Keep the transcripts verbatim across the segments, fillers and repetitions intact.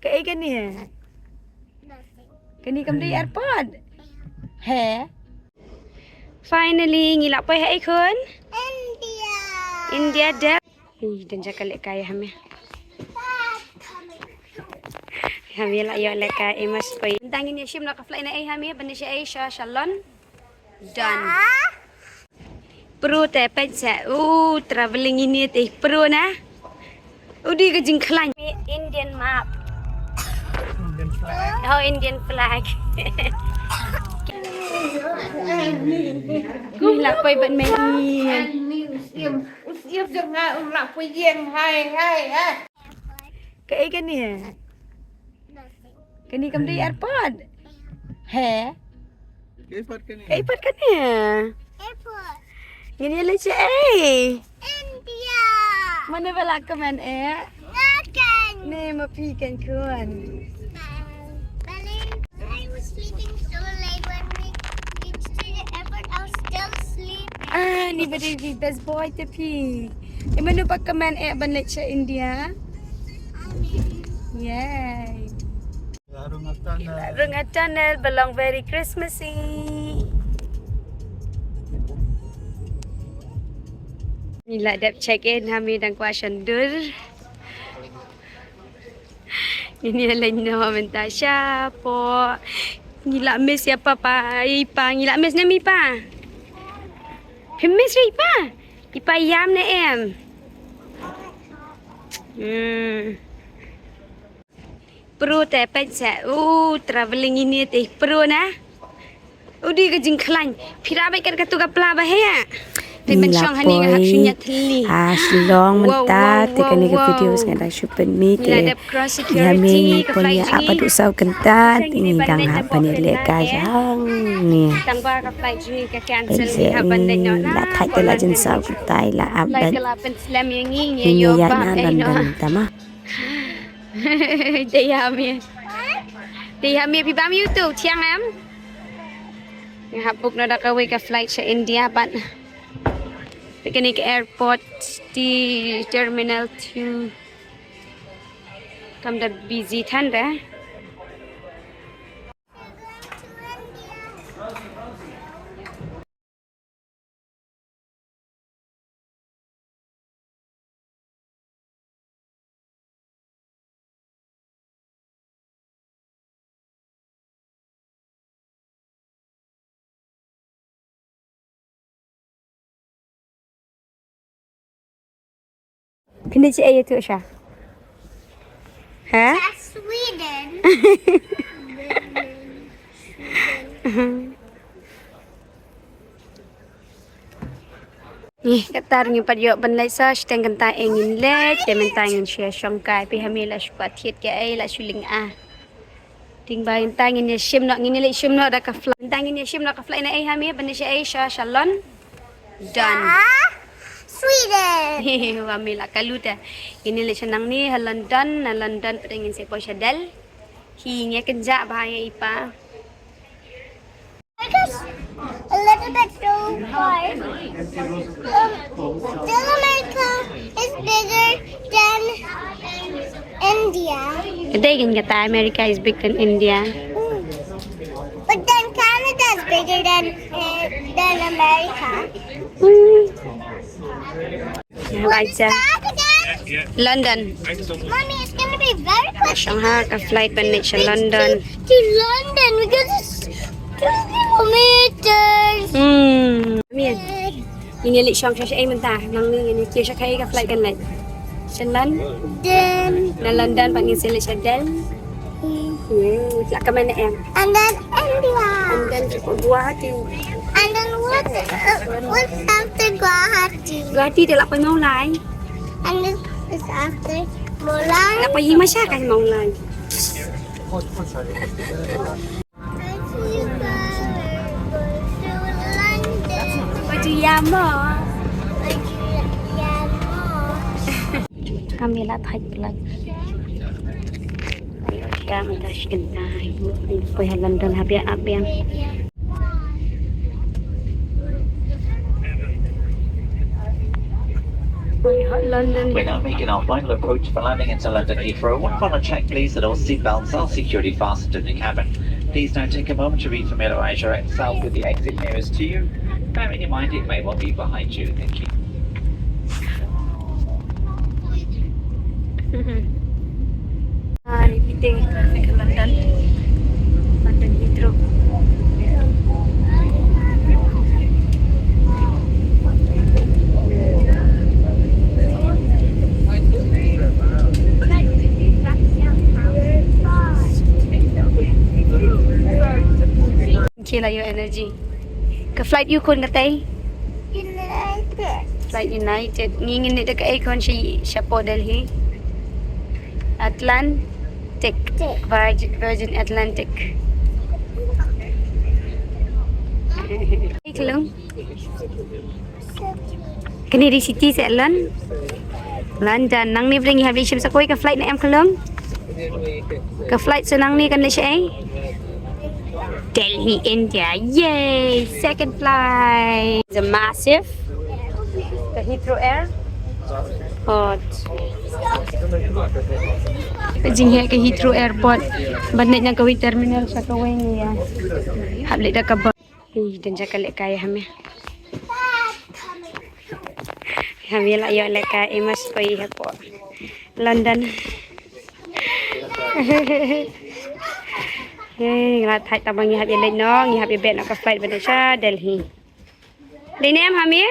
Kaei kane? Kane kam dei airport. He. Finally ngi la poi ha ei khun? India. India dep. Ih, dang jaka lehkai ha me. Ha me la ïoh lehkai, eh, mas poi. Tang ngin ïa shim noh ka flight na ei ha me, ban leit sha ei, sha, sha Lon- Done. Pro te peit sa. U traveling ini te pro na. U dei ka jingkhlaiñ. Indian map. Indian flag. Oh, Indian flag. Ni la poi ban mei. Kaei kane? Kane kam dei airport. He. Kaei pat kane? Kaei pat kane? Airport. Ngin ïa leit sha ei? India. Mano ba la kmen eh? Nga keiñ. Ne ma phi keiñ khun. Balei? I was sleeping so late when we reached the airport. I was still sleeping. Ah, ni ba dei phi best boy te phi. Eh, mano ba kmen eh ban leit sha India? Yay. Rung Tunnel. Rung Tunnel ba long very Christmassy. Ngi la dep check in ha me, dang kwah shan dur. Ngi ïa leit noh mynta shapoh. Ngi la miss ïa papa, i pa, ngi la miss ne em i pa? Phim miss ïa i pa? I pa ïam ne em? Hmm. Pro te peit sa, u traveling ini te pro na. U dei ka jingkhlaiñ. Phi la bait kat katu ka pla ba heh. Te ban shong hangne nga hap shu ñiad thylli. Ha Shillong mynta te kane ka video nga dang shu pynmih te. Ïa me ngi pun ïa ap haduh saw kynta te ngi dang hap ban ïalehkai hangne. Tang ba ka flight jong ngi ka cancel, ngi hap ban leit noh. La thait te la jan saw kynta, la ap ban. Ngi ïa na London mynta ma. Dei ha me. Dei ha me, phi bam ïa uto thiang em? Nga hap book noh da kawei ka flight sha India pat. Peit kane ka airport, te terminal two. Kam da busy than da. Kine chi ayo tu sha? Ha? Sha Sweden. Ngi katta ngi pat ïoh ban leit sa shiteng kynta, eh ngin leit te mynta ngin shu ïa shong kai, phi ha me la shu kwah thied kaei, la shu lyng'a. Ding ba mynta ngin ïa shim noh, ngin ïa leit shim noh da ka flight. Mynta ngin ïa shim noh ka flight na ei ha me, ban leit sha ei, sha, sha Lon- Done. Sha Sweden. Wa me la kalu te. Ngin ïa leit sha nangne ha London, na London pat ngin sa poi sha Delhi. Ngin ïa kynjah bha ïa i pa. Because a little bit too far. Um, still America is bigger than India. Dei keiñ kata, America is bigger than India. Mm. But then Canada is bigger than, uh, than America. Mm. What is that again? London. Mommy, it's gonna be very quick. Shong ha ka flight ban leit sha London. To, to London because it's two kilometers. Hmm. Ngin ïa leit shong sha ei mynta, nangne ngin ïa kiew sha kaei ka flight kan leit. Sha Lon- Done. Na London pat ngin sa leit sha Delhi. Hmm. Ïa, la kmen ne em? And then India. And then Guwahati. And then what, uh, what's after Guwahati? Guwahati te la poi Mawlai. And then it's after Mawlai. La poi hi ma sha ka Mawlai. Poi ju ïa mo. Kami la thait plat. Ayo, siang dah sekentai. Poi ha London ha biang, ha biang. Poi London. We're now making our final approach for landing into London Heathrow. One final check, please, that all seatbelts are securely fastened in the cabin. Please now take a moment to refamiliarise yourself with the exit nearest to you. Bearing in mind it may well be behind you. Thank you. Ah, ni pite ke London. London Heathrow. Kila your energy. Ka flight u khun katai? United. Flight United. Ngi ngin leit da kaei khun sha, sha port Delhi? Atlantic. Tik. Virgin, Virgin Atlantic. Ei, Klung. Kane dei city se Lon-, London. Nangne bad ngi hap leit shim sa kawei ka flight ne em, Klung? Ka flight sa nangne kan leit shaei? Delhi, India. Yay! Second flight. It's a massive. Ka Heathrow Airport. Ka jingeh ka Heathrow Airport. Ban leit na kawei terminal sha kawei, ngi ïa hap leit da ka bus. Ih, dang jaka lehkai ha me. Ha me la ïoh lehkai, eh, mas koi hapoh London. Hey, ngi la thait tang ba ngi hap ïa leit noh, ngi hap ïa beh noh ka flight ban leit sha Delhi. Dei ne em ha me?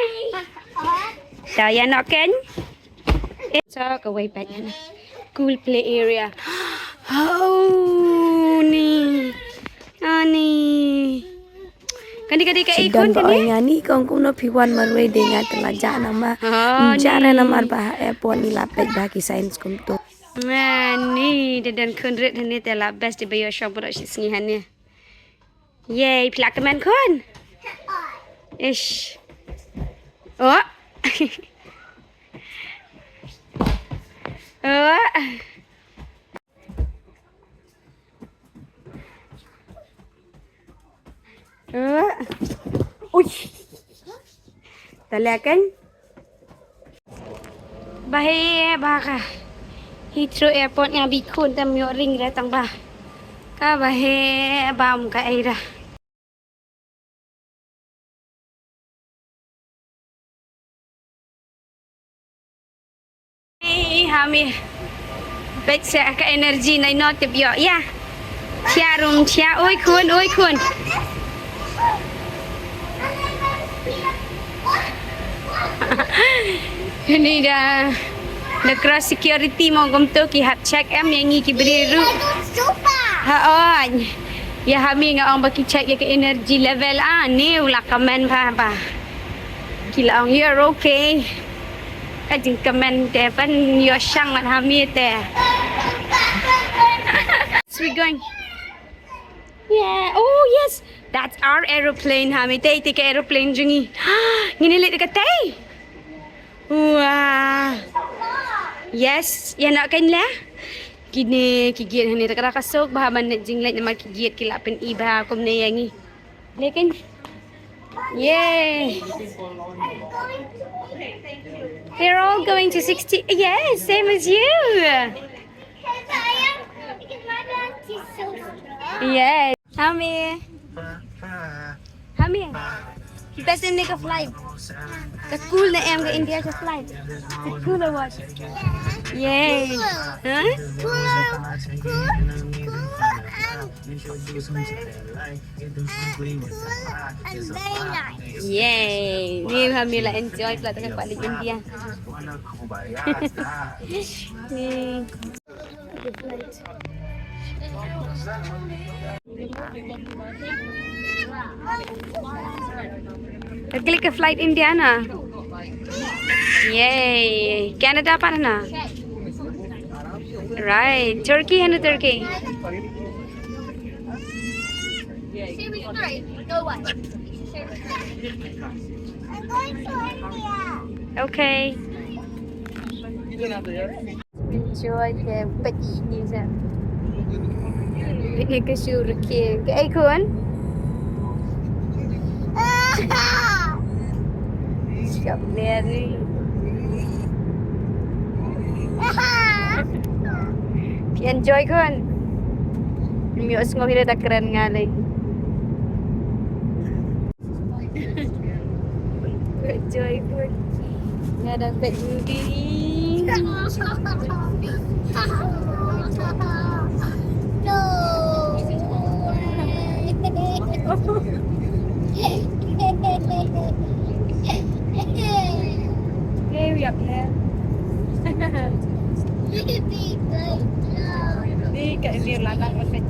Da ïa noh ken. Eh, sa kawei pat ïa na. Cool play area. Oh, ni. Ani. Kane ka dei kaei khun? Sdang ba kane? Oi nga ni kong kumno phi wan marwei, dei nga te la jah namar. Oh, jah re ni. Namar ba ha airport ngi la peit ba ki sign kumto. Ani, dei don khun rit hangne te la best, dei ba ïoh shong baroh shi sngi hangne. Yay, phi la kmen khun? Ish. Oh. Oh. Eh. Ui. Tale kan. Bahe ba ka Heathrow Airport nga bi khun tam yo ring ra tang ba. Ka bahe bam ka ai ra. Ei, ha mi. Bad sa ka energy nai no tip yo, ya. Chia rum, chia, oi khun, oi khun. Ni da, da cross security mo kumto ki hap check em ïa ngi ki briew ruh. Ha on. Ïa ha mi nga ong ba ki check ïa ka energy level, ah, ni u la comment ba, ba. Ki la ong, "You're okay." Ka jingkmen te pan ïoh shang mat ha mi te. Yes, we're going. Yeah. Oh, yes. That's our aeroplane, ha mi te, te ka aeroplane jong ngi. Ngin ïa leit da katei. Wah. Yes, ïa na kan la. Kine ki gate hangne, te ka da ka suk bha ban leit jingleit namar ki gate ki la pyni bha kumne ïa ngi. Lekin, yay. They're all going to sixty. Yes, same as you. Yes. Hami. Hami. Best in ka flight. Ka cool na em ka India ka flight. Ka cool award. Yay. Huh? Cool, cool, cool and, and cool and very nice. Yay. Ni hami la enjoy pula ta ka flight India. Ni. Klik ka flight India na. Yay. Canada pat na. Right. Turkey, hanu Turkey. Okay. Enjoy the pati ni sa. Ini ke syurga ke. Ke ikon? Siap lari. Phi enjoy khun? Ym ïohsngew hi da kren nga lei. Enjoy khun. Nga dang peit movie. Hurry up, leh. Ni ka ini lalang masih.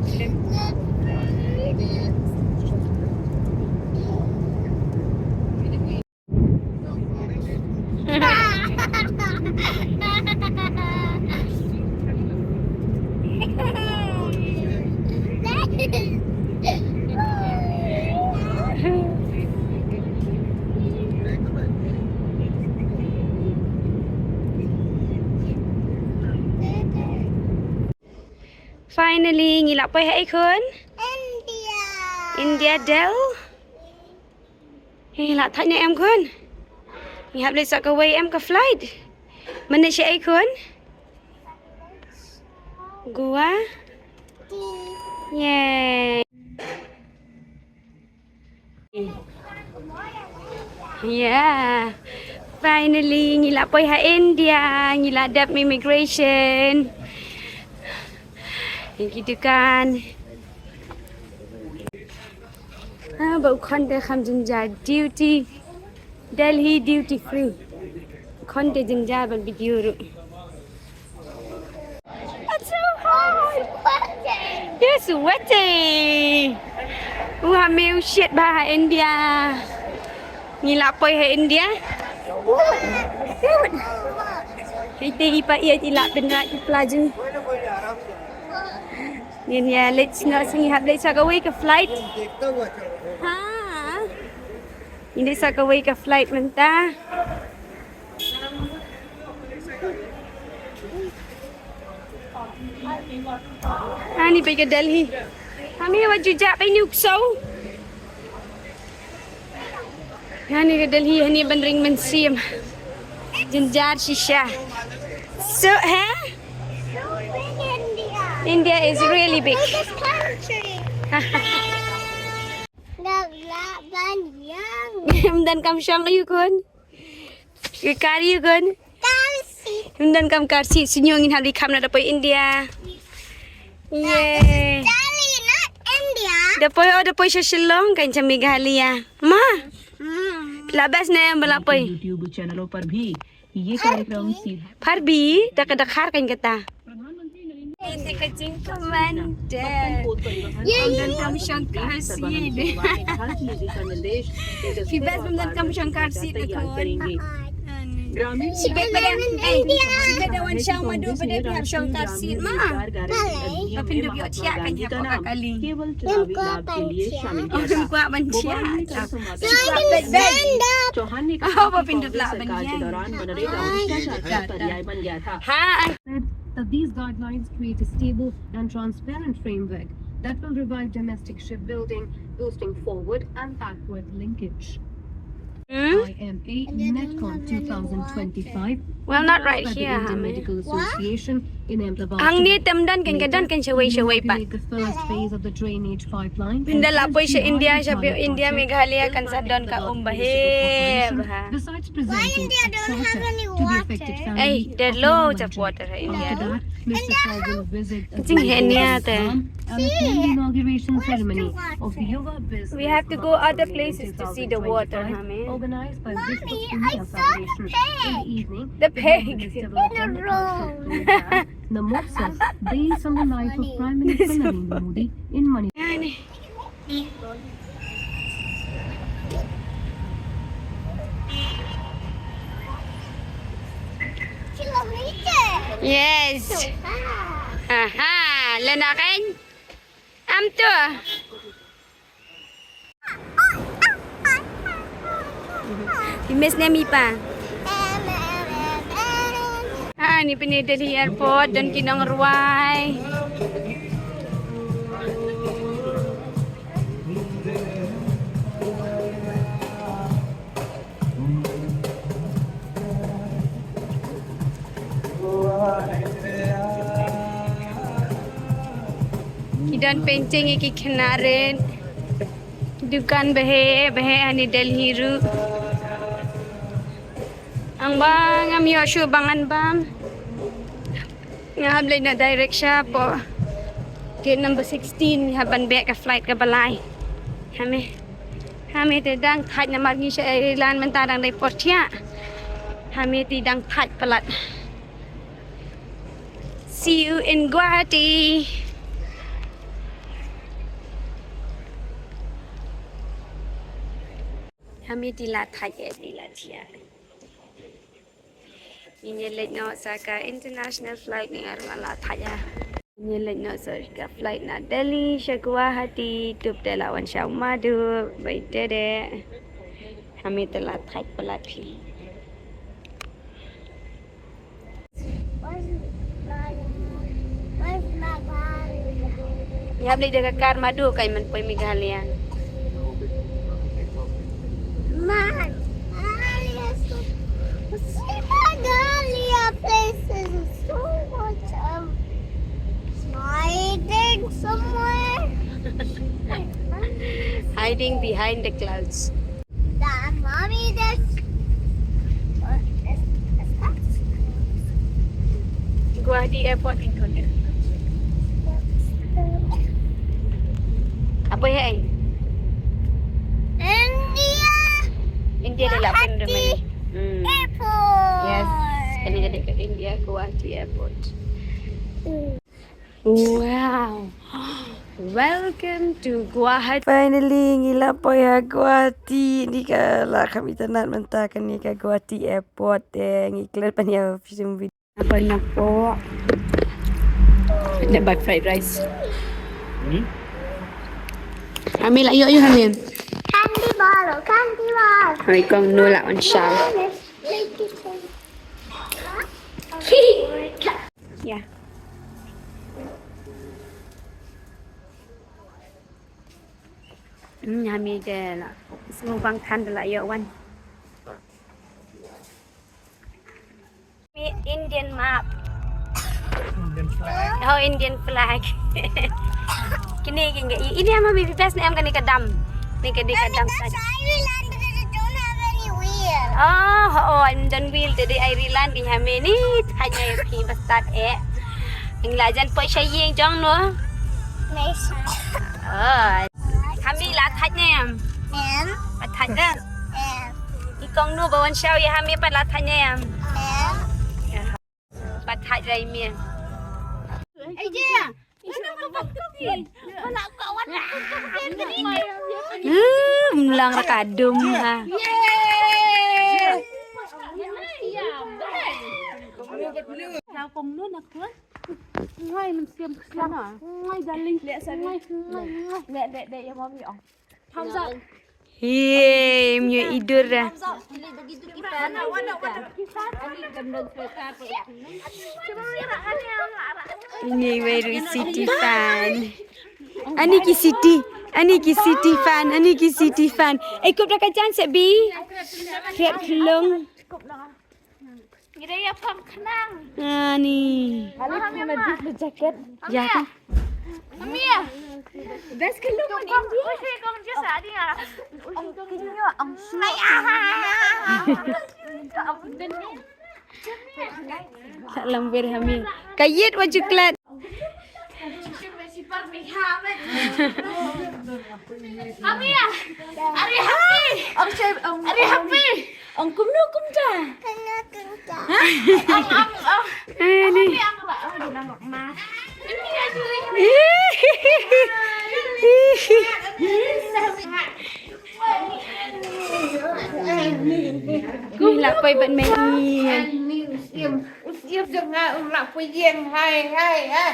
Finally, ngi la poi ha ei khun? India. India, Delhi. Hei, la thait ne em khun? Ngi hap leit sa kawei em ka flight? Mynne sha ei khun? Guwahati. Yay. Yeah. Finally, ngi la poi ha India, ngi la dep immigration. Ngi dukan. Ah, ba u khon te kham jynjar, duty, Delhi duty free. Khon te jynjar ban video ruh. It's so hot. You're sweaty. U ha me u shit ba ha India. Ngi la poi ha India. Hei te i pa i i la pynrah i pla jing. Ngin ïa leit sngewsih, ngi hap leit sa kawei ka flight. Ha. Ngin leit sa kawei ka flight mynta. Ani peit ka Delhi. Ani wat ju jah peit ni u ksew. Ani ka Delhi, ani ban ring mynsiem. Jynjar shisha. So, ha? India is really big. Biggest country. Nggak lah banyak. Ym don kam shong aïu khun? Ki kari aïu khun? Kursi. Ym don kam kursi, shu ngin hap leit kham na da poi India. Yay. Delhi, not India. Da poi, oh, da poi sha Shillong kan sha Meghalaya. Ma. Hmm. La best ne em ba la poi. YouTube channel par bhi. ये कार्यक्रम सीधा Parbi, da ka Dakar kan kata. Ynda ka jingkmen de. Ym don kam shong car seat. Phi best ym don kam shong car seat de khun. Shibit ba da, eh, shibit da wan shong ma du ba da phi hap shong car seat ma. Ba phin dup ïoh thiah kan hap ka kali. Ym kwah ban thiah. Ym kwah ban thiah. Ym kwah ban thiah. Oh, ba phin dup lah ban ïeng. Ha. That these guidelines create a stable and transparent framework that will revive domestic shipbuilding, boosting forward and backward linkage. Hmm? I M A NETCON two thousand twenty-five. Well, not right here, Indian Medical Association in Ahmedabad. Hangne te ym don kan, ka don kan shawei shawei pat. The first phase of the drainage pipeline. Pynda la poi sha India, sha India Meghalaya kan sa don ka um ba heh ba ha. Besides presenting a charter to the affected families of India. After that, Mister Shah will visit a Jinghe nia te. And attend the inauguration ceremony of the Yoga Business We have to go other places to see the water, Hame. Organized by Mommy, Vishwa Punia Foundation. In the evening, the pig in a row. The Motsav, based on the life of Prime Minister Narendra Modi in Manipur. Yes. Aha, lena kan? Am tu. Phi miss ne em i pa? Ha, ni pynïadei Delhi Airport, don ki nongrwai. Ki don painting ïa ki khynnah rit. Dukan ba heh ba heh ha New Delhi ruh. Ang ba ngam ïoh shuh ba ngan bam. Nga hap leit noh direct shapoh gate number sixteen, hap ban beh ka flight kaba lai. Hame. Hame te dang thait namar ngi sha Ireland mynta dang dei por thiah. Hame te dang thait palat. See you in Guwahati. Hame te la thait, eh, te la thiah. Ngin ïa leit noh sa ka international flight, ne nga ruh nga la thait ïa. Ngin ïa leit noh sa ka flight na Delhi sha Guwahati, tup te la wan sha Madhu, bai te de. Hame te la thait palat phi. Ïa, beli da ka kar Madhu, kai man poi Meghalaya. Man, Meghalaya so, see, Meghalaya places is so much, um, hiding somewhere. Hiding behind the clouds. Dad, Mommy, there's, what is, is that? Guwahati Airport included. Apa ya, ai? India. India dia lah pun Guwahati Airport. Yes. Kena jadi ke India, Guwahati Airport. Hmm. Wow. Welcome to Guwahati. Finally, ngi la poi ha Guwahati. Ni ka la kham itynnad mynta kane ka Guwahati Airport, eh, ngi klet ban ïa film video. Apa nak po? Nak buy fried rice. Hmm? Hame la ïoh ïoh hame. Candy bar, candy bar. Hai kong nu la on shaw. Ya. Hmm, hame de la. Sngew bang than de la ïoh wan. Indian map. Indian flag. Oh, Indian flag. Kine ki ngi, ini ama mi best ne em kane ka dam. Ni ka dei ka dam. That's Ireland because it don't have any wheel. Oh, oh, and then wheel te dei Ireland ki hame ni thait ne phi ba stad eh. Ing la jan poi sha ïing jong no. Mesa. Oh. Hame la thait ne em. Em. La thait ne. Em. I kong nu ba wan shaw ïa hame pat la thait ne em. Em. Pat thait rai mia. Ai je. Hmm, lang ra ka dum ha. Ngai, men siam ke siam ah. Ngai, darling. Ngai, ngai, ngai. Dek, dek, dek, ya, mami, oh. Thumbs up. Ye, myo idur ah. Ini baru city fan. Ani ki city, ani ki city fan, ani ki city fan. Eh, kup da ka jan se bi. Kret klung. Ngi da ïa pam khnang. Ani. Mami, mami, mami. Jacket. Ya kan? Mami. Best kan lu kan India. Oi, saya kong je sa dia. Ong kinyo, ong. Sa lam ber hami. Kayit wajuklat. Mami, are you happy? Are you happy? Ong kumno kumta? Ong, ong, ong. Ani. Ui, la poi ban mei. Ui, ui, jong nga, um, la poi ïeng, hai, hai, hai.